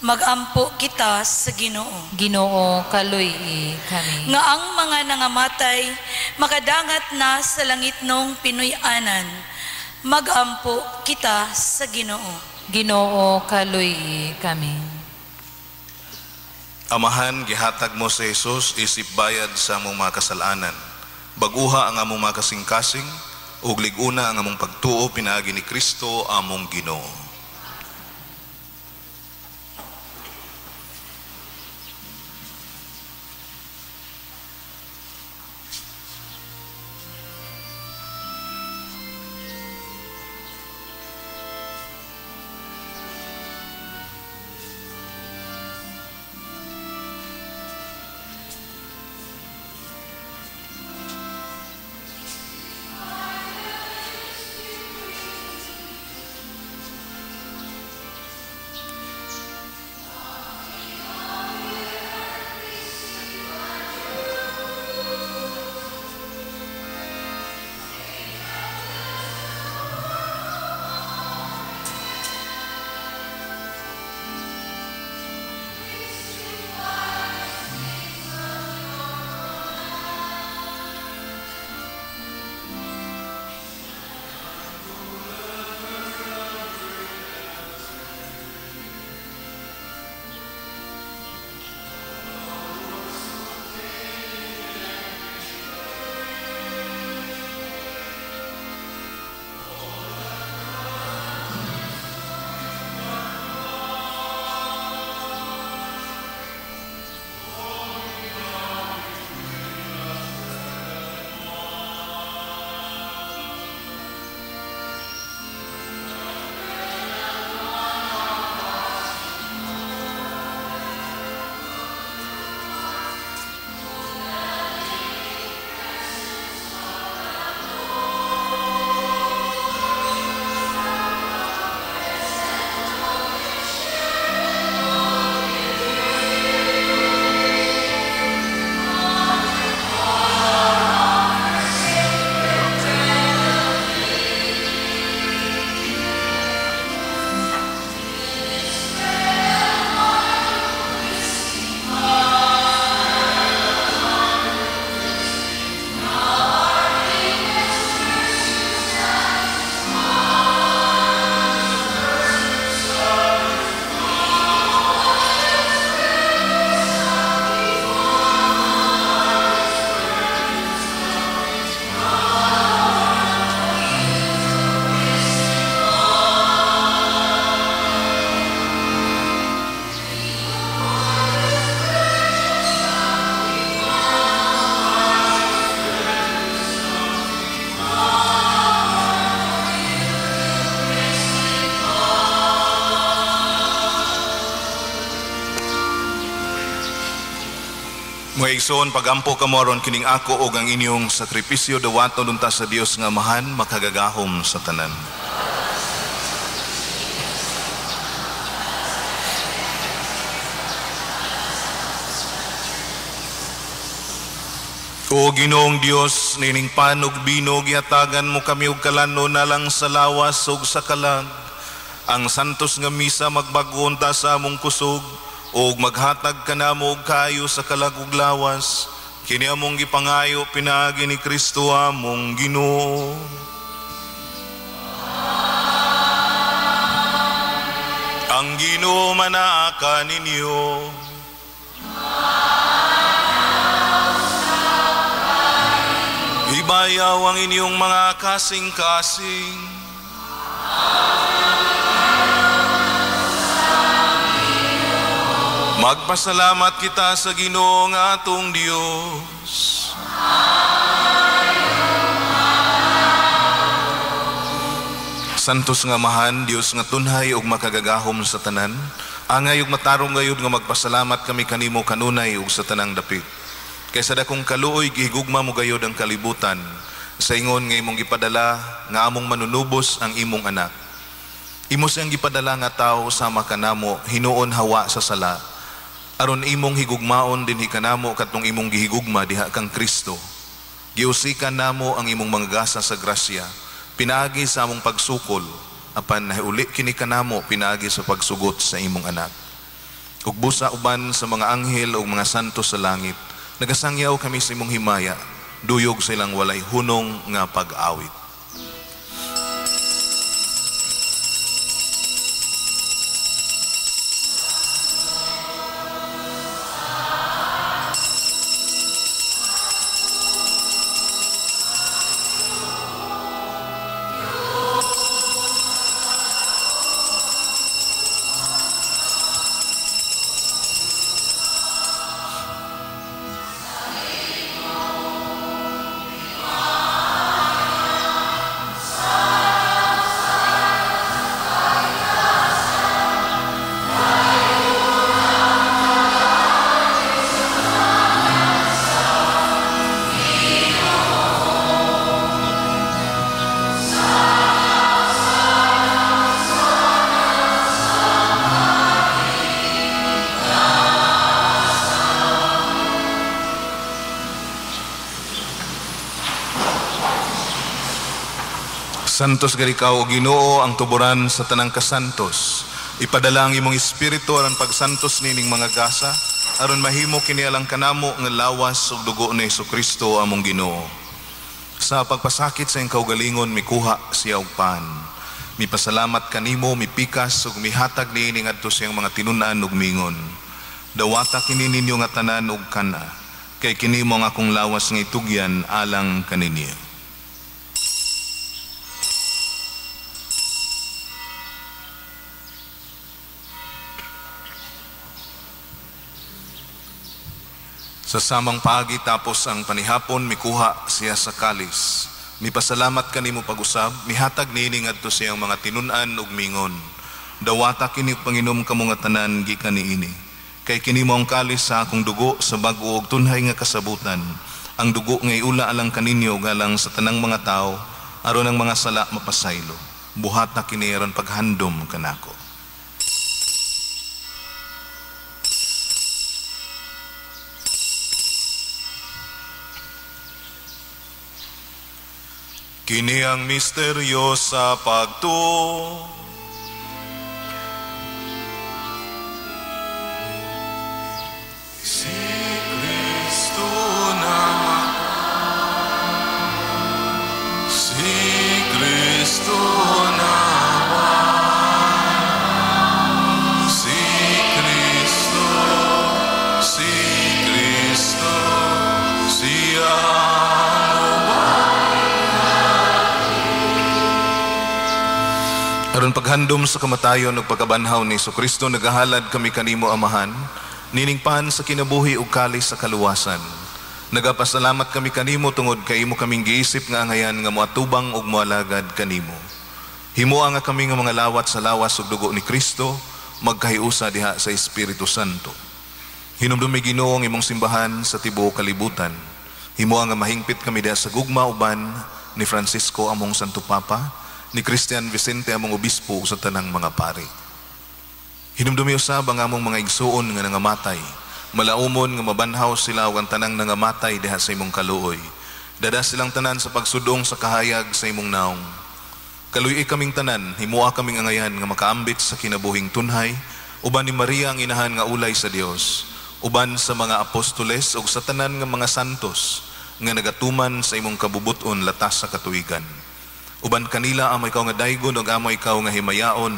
magampo kita sa Ginoo. Ginoo, kaluy-i kami. Nga ang mga nangamatay makadangat na sa langit nong Pinoy-anan, magampo kita sa Ginoo. Ginoo, kaluy-i kami. Amahan, gihatag mo sa Jesus isip bayad sa among mga kasalanan. Baguha ang among mga kasing-kasing, ug lig-una ang among pagtuo pinaagi ni Kristo among Ginoo. Mga igsoon, pagampo kamo aron kining ako og ang inyong sakripisyo dawaton unta sa Dios nga Amahan makagagahom sa tanan. O Ginoong Dios, nining pan ug bino gihatagan mo kami og kalano na lang sa lawas ug sa kalag. Ang santos nga misa magbag-o unta sa among kusog ug maghatag kanamo og kaayo sa kalag ug lawas. Kini among gipangayo pinaagi ni Kristo among Ginoo. Ang Ginoo manaa kaninyo. Ibayaw ang inyong mga kasing-kasing. Magpasalamat kita sa Ginoo nga atong Dios. Santos nga Amahan, Dios nga tunhay ug makagagahom sa tanan, angay ug matarong gayud nga magpasalamat kami kanimo kanunay ug sa tanang dapit. Kaysa dakong kaluoy gihigugma mo gayud ang kalibutan, sa ingon nga imong gipadala nga among manunubos ang imong anak. Imo siyang gipadala nga tawo sama kanamo, hinuon hawa sa sala, aron imong higugmaon dinhi kanamo katong imong gihigugma diha kang Kristo. Giusikan namo ang imong mga gasa sa grasya, pinaagi sa among pagsukol, apan nahiuli kini kanamo pinaagi sa pagsugot sa imong anak. Ug busa uban sa mga anghel ug mga santo sa langit, nagasangyaw kami sa imong himaya, duyog sa ilang walay hunong nga pag-awit. Santos gari ka o Ginoo ang tuburan sa tanang kasantos. Ipadala ang imong espiritu aron pagsantos nining mga gasa, aron mahimo kini alang kanamo nga lawas ug dugo ni Hesukristo among Ginoo. Sa pagpasakit sa iyang kaugalingon mikuha siya og pan. Mipasalamat kanimo, mipikas ug mihatag niini ngadto sa iyang mga tinun-an ug mingon. Dawata kini ninyo nga tanan ug kana, kay kini mo ang akong lawas nga itugyan alang kaninyo. Sa samang paagi tapos ang panihapon, mikuha siya sa kalis. Mipasalamat kanimo pag-usab, mihatag niini ngadto sa iyang mga tinun-an ug mingon. Dawata kini panginom kamo nga tanan gikan niini. Kay kini mo ang kalis sa akong dugo sa bag-o ug tunhay nga kasabutan. Ang dugo nga iula alang kaninyo ug alang sa tanang mga tawo, aron ang mga sala mapasaylo. Buhata kini aron paghandom kanako. Kini ang misteryo sa pagtuo. Si Kristo namatay, si Kristo namatay, si Kristo, si Kristo, siya. Aron paghandom sa kamatayon ug pagkabanhaw ni Hesukristo, nagahalad kami kanimo Amahan, nining pan sa kinabuhi ug kalis sa kaluwasan. Nagapasalamat kami kanimo tungod kay imo kaming giisip nga angayan nga moatubang ug moalagad kanimo. Himoa nga kami nga mga lawat sa lawas ug dugo ni Kristo, magkahiusa diha sa Espiritu Santo. Hinumdumi Ginoo ang imong simbahan sa tibuok kalibutan. Himoa nga mahingpit kami diha sa gugma uban ni Francisco among Santo Papa, ni Christian Vicente among obispo sa tanang mga pari. Hinumdumi usab ang among mga igsuon nga nangamatay. Malaumon nga mabanhaw sila ug ang tanang nangamatay diha sa imong kaluoy. Dada silang tanan sa pagsudong sa kahayag sa imong naong. Kaluy-i kaming tanan, himoa kaming angayan nga makaambit sa kinabuhing tunhay, uban ni Maria ang inahan nga ulay sa Dios, uban sa mga apostoles ug sa tanan nga mga santos nga nagatuman sa imong kabubuton latas sa katuigan. Uban kanila amo ikaw nga daygon ug amo ikaw nga himayaon,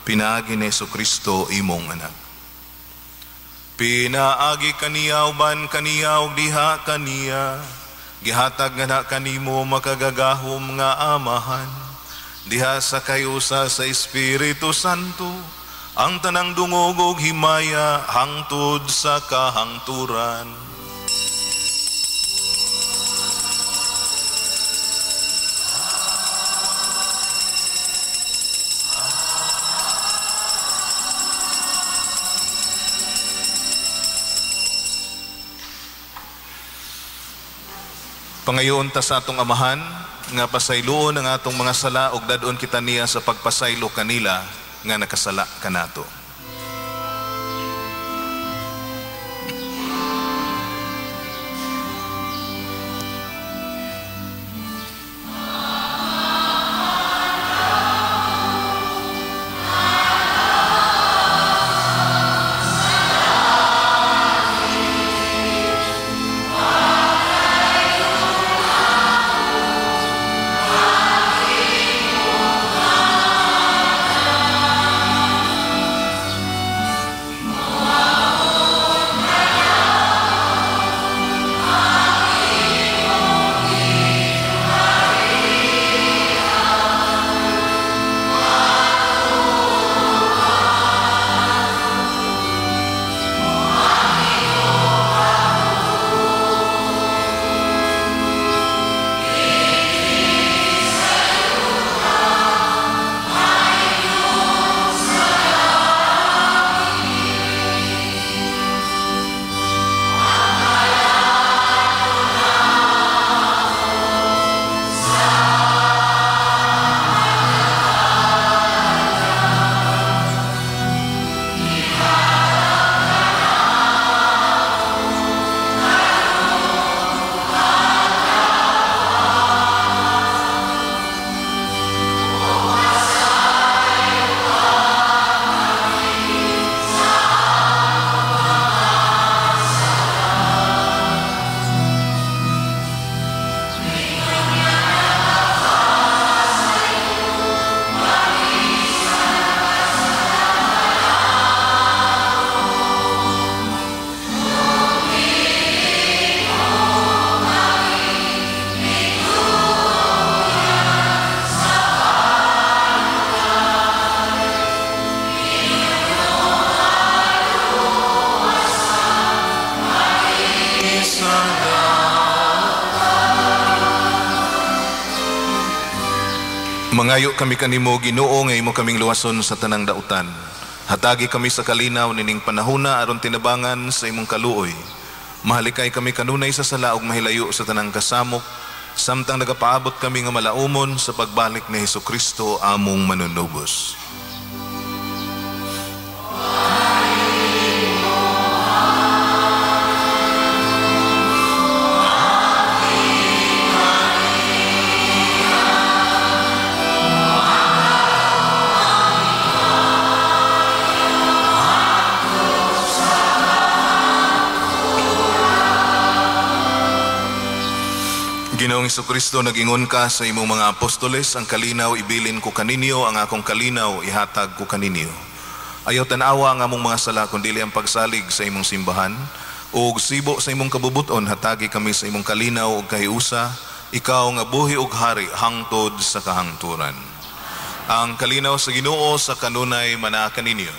pinaagi ni Hesukristo imong anak. Pinaagi kaniya uban kaniya ug diha kaniya, gihatag nga na kanimo makagagahom nga amahan, diha sa kayusa sa Espiritu Santo, ang tanang dungog ug himaya hangtod sa kahangturan. Pangayoon ta sa atong amahan nga pasayloon ang atong mga sala ug dad-on kita niya sa pagpasaylo kanila nga nakasala kanato. Mangayo kami kanimo Ginoo nga imo kaming luwason sa tanang dautan. Hatagi kami sa kalinaw nining panahona aron tinabangan sa imong kaluoy. Mahalikay kami kanunay sa sala ug mahilayo sa tanang kasamok, samtang nagapaabot kami nga malaumon sa pagbalik ni Hesukristo among manunubos. Ginoong Hesukristo, nag-ingon ka sa imong mga apostoles, ang kalinaw ibilin ko kaninyo, ang akong kalinaw ihatag ko kaninyo. Ayaw tan-awa ang among mga sala, kundili ang pagsalig sa imong simbahan, ug sibo sa imong kabubuton, hatagi kami sa imong kalinaw ug kahiusa, ikaw nga buhi ug hari hangtod sa kahangturan. Ang kalinaw sa Ginoo sa kanunay manaa kaninyo.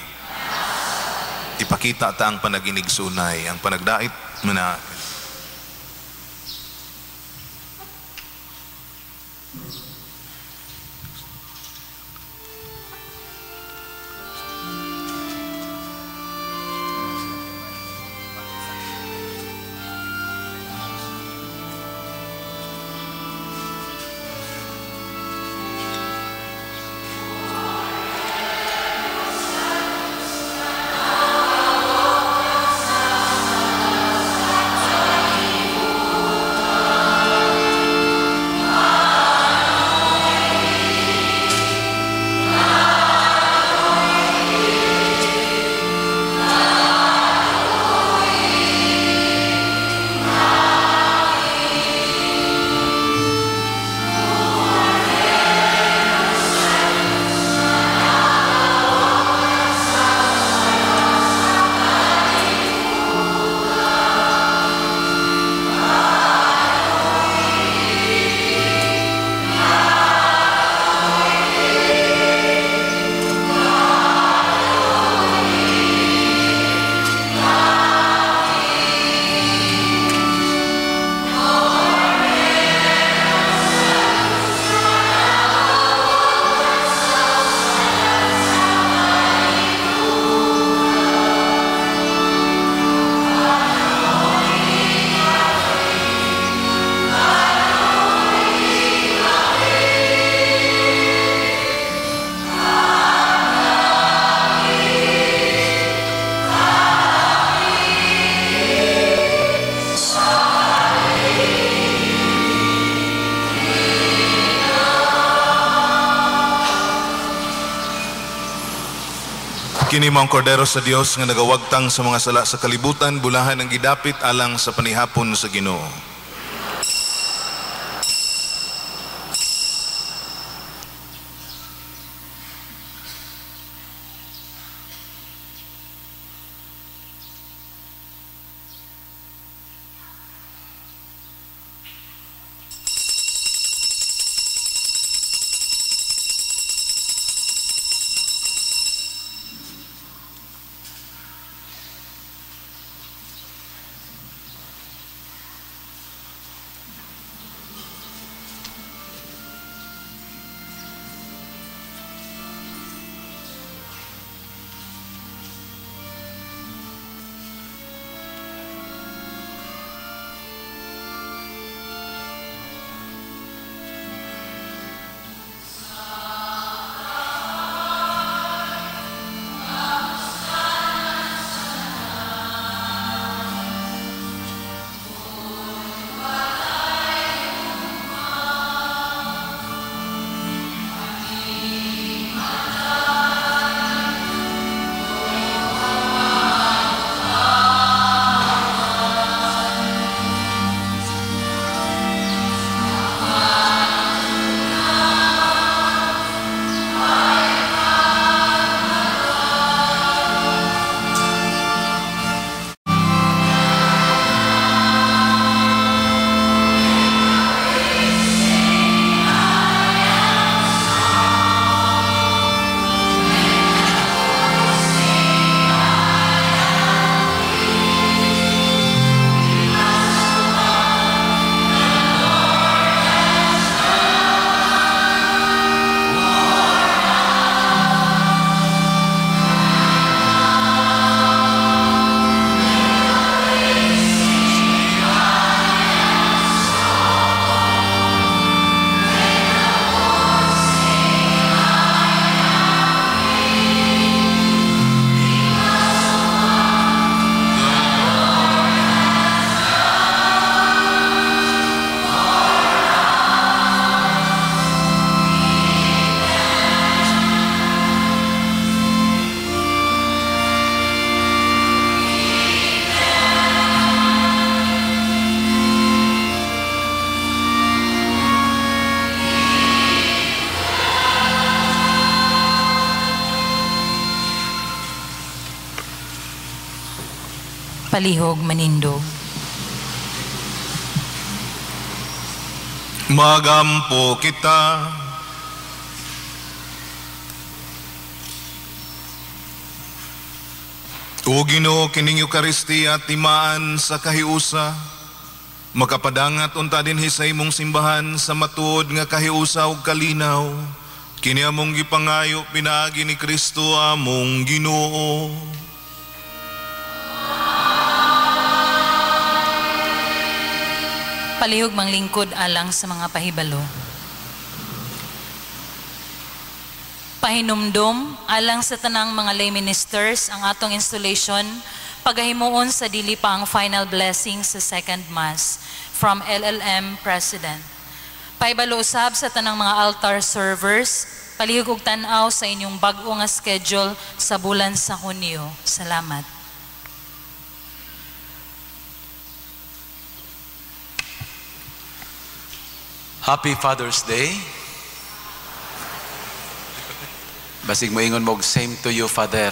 Ipakita ta ang panaginig sunay, ang panagdait manaa. Kini mao ang Kordero sa Dios nga nagawagtang sa mga sala sa kalibutan, bulahan ang gidapit alang sa panihapon sa Ginoo. Palihog manindog. Magampo kita. O Ginoo, kining Eukaristiya timaan sa kahiusa, makapadangat unta dinhi sa imong simbahan sa matuod nga kahiusa ug kalinaw. Kini among gipangayo pinaagi ni Kristo among Ginoo. Palihog manglingkod alang sa mga pahibalo. Pahinumdom alang sa tanang mga lay ministers ang atong installation pagahimuon sa dili pa ang final blessing sa second mass from LLM President. Pahibalo usab sa tanang mga altar servers, palihog og tan-aw sa inyong bag-o nga schedule sa bulan sa Hunyo. Salamat. Happy Father's Day. Basig moingon mo, same to you, Father.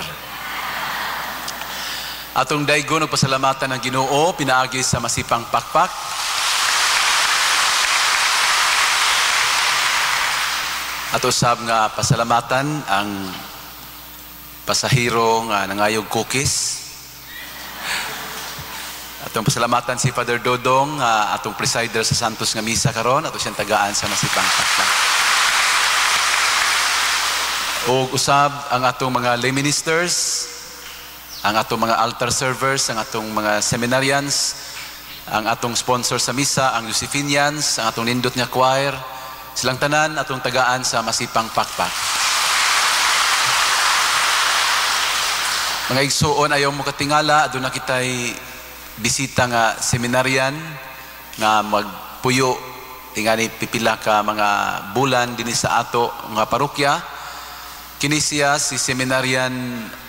Atong daygon og pasalamatan ng Ginoo pinaagi sa masipang pakpak. Ato sab nga pasalamatan ang pasahero nga nangayog cookies. Atong pasalamatan si Father Dodong, atong presider sa Santos nga Misa karon, ato siyang tagaan sa masipang pakpak. Og usab ang atong mga lay ministers, ang atong mga altar servers, ang atong mga seminarians, ang atong sponsor sa misa, ang Josephinians, ang atong nindot nga choir, silang tanan atong tagaan sa masipang pakpak. Mga igsuon, ayaw mo katingala, aduna kitay bisita nga seminarian nga magpuyo tingani pipila ka mga bulan dinhi sa ato nga parokya. Kini siya si Seminarian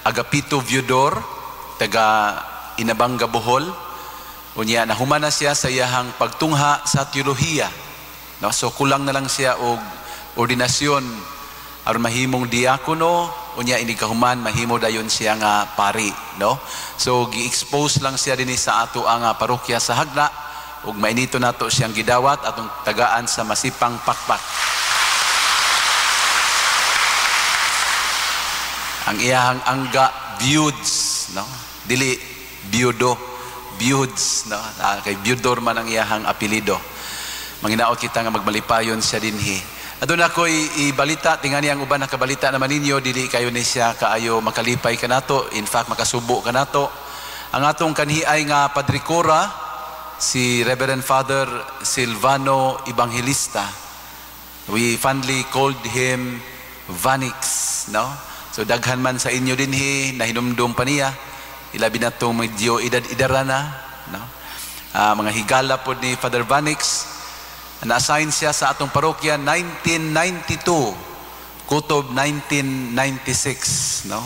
Agapito Viudor, taga Inabanga, Bohol. Unya nahuman na siya sa iyahang pagtungha sa teolohiya, no? So kulang na lang siya og ordinasyon aron mahimong diakono. Unya inig kahuman mahimo dayon siya nga pari, no? So gi-expose lang siya dinhi sa ato ang parokya sa Hagna ug mainito nato siyang gidawat, atong tagaan sa masipang pakpak. Ang iyahang angga Budes, no? Dili Biudo, Budes, no? Kay Biudor man ang iyahang apelyido. Manginaot kita nga magmalipayon siya dinhi. Aduna ko'y ibalita, tingani ang uban nakabalita naman ninyo, dili kayo ni siya kaayo makalipay kanato, in fact makasubo kanato. Ang atong kanhiay nga Padre Cora, si Reverend Father Silvano Evangelista. We fondly called him Vanix, no? So daghan man sa inyo dinhi nahinumdum pa niya, ilabi na itong medyo edad-idara na, no? Mga higala pod ni Father Vanix. Na-assign siya sa atong parokya 1992, kutob 1996, no?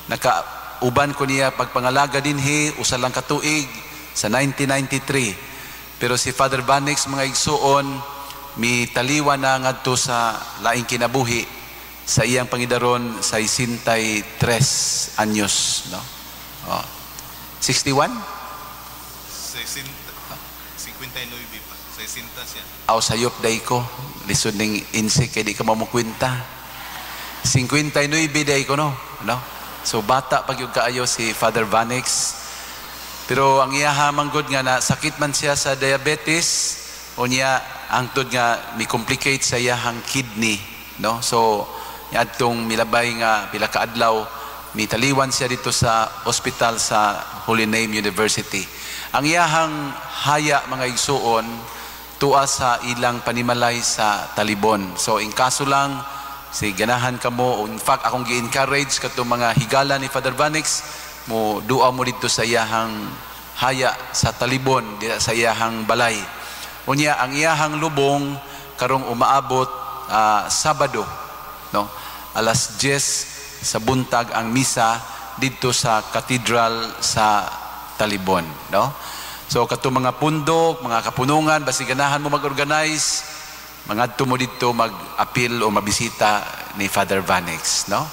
Nakauban ko niya pagpangalaga dinhi usa lang ka tuig sa 1993. Pero si Father Vanix, mga igsuon, mi taliwa na ngadto sa laing kinabuhi sa iyang pangidaron sa 63 anyos, no? Oh. 61? 59 pa. 60 siya. Aw, sayop day ko. Lisod ning insik kay di ka mamukwenta. 59 day ko, no? No? So bata pag yung kaayo si Father Vanix. Pero ang iyaha manggod nga na sakit man siya sa diabetes, o niya angtod nga mi complicate sa iyahang kidney, no? So adtong milabay nga pila ka adlaw mitaliwan siya dito sa ospital sa Holy Name University. Ang iyahang haya, mga igsuon, tuwa sa ilang panimalay sa Talibon. So in kaso lang si ganahan kamo, in fact akong gi-encourage katong mga higala ni Father Vanix, mo duwa mo dito sa iyahang haya sa Talibon, dira sa iyahang balay. Unya ang iyahang lubong karong umaabot Sabado, no? Alas 10 sa buntag ang misa didto sa katedral sa Talibon, no? So katong mga pundok, mga kapunungan, basi ganahan mo mag-organize, mangadto mo didto mag-appeal o mabisita ni Father Vanix, no?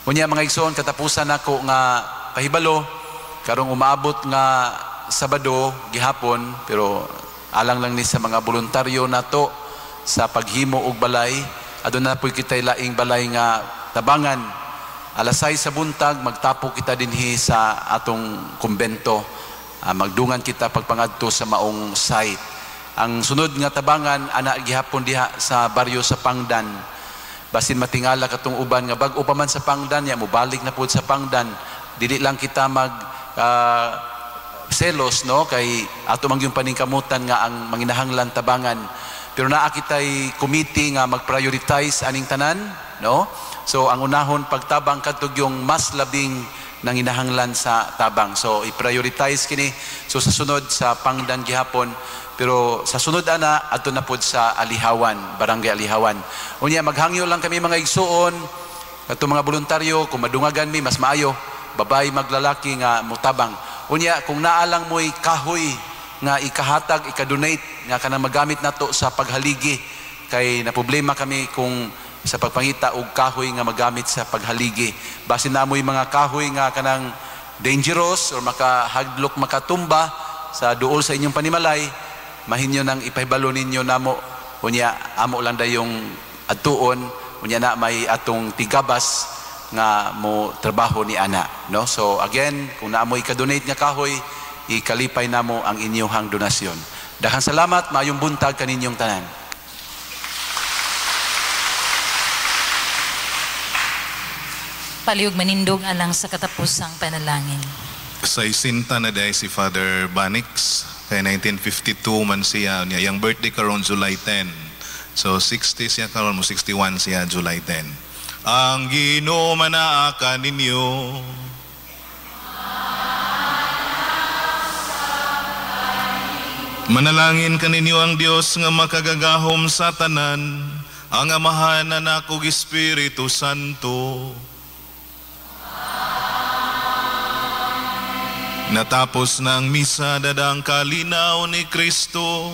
Unya mga igsoon, katapusan nako nga pahibalo karong umaabot nga Sabado gihapon, pero alang lang ni sa mga voluntaryo nato sa paghimo og balay, aduna po'y kitay laing balay nga tabangan. Alas 6 sa buntag magtapo kita dinhi sa atong kumbento. Magdungan kita pagpangadto sa maong site. Ang sunod nga tabangan ana gihapon diha sa baryo sa Pangdan. Basin matingala katong uban nga bag-o pa man sa Pangdan, ya mobalik na pud sa Pangdan. Dili lang kita mag selos, no, kay ato man gyud paningkamutan nga ang manginahanglan tabangan. Pero naa kitay committee nga mag-prioritize aning tanan, no? So ang unahon pagtabang kadto yung mas labing nanginahanglan sa tabang. So i-prioritize kini. So sa sunod sa Pangdan gihapon, pero sa sunod ana adto na pod sa Alihawan, Barangay Alihawan. Unya maghangyo lang kami mga igsuon, kadto mga voluntaryo, kung madungagan mi mas maayo, babay maglalaki nga motabang. Unya kung naa lang mo'y kahoy nga ikahatag, ikadonate nga kanang magamit nato sa paghaligi, kay na problema kami kung sa pagpangita og kahoy nga magamit sa paghaligi. Basin na mo'y mga kahoy nga kanang dangerous or makahadlok makatumba sa duol sa inyong panimalay, mahinyo nang ipahibalo ninyo namo. Unya amo lang dayong adtuon, unya na may atong tigabas nga mo trabaho ni ana, no? So again, kung naa mo'y ikadonate nga kahoy, ikalipay namo ang inyong donasyon. Daghang salamat, maayong buntag kaninyong tanan. Palihog manindog alang sa katapusang panalangin. Sa isinta na dahil si Father Banix, kay 1952 man siya, niya yang birthday karon July 10. So 60 siya karon, mo 61 siya July 10. Ang Ginoo manaa kaninyo. Manalangin kaninyo ang Dios nga makagagahom sa tanan, Ang Amahan, Anak ug Espiritu Santo. Natapos na ang misa, dadang kalinaw ni Kristo.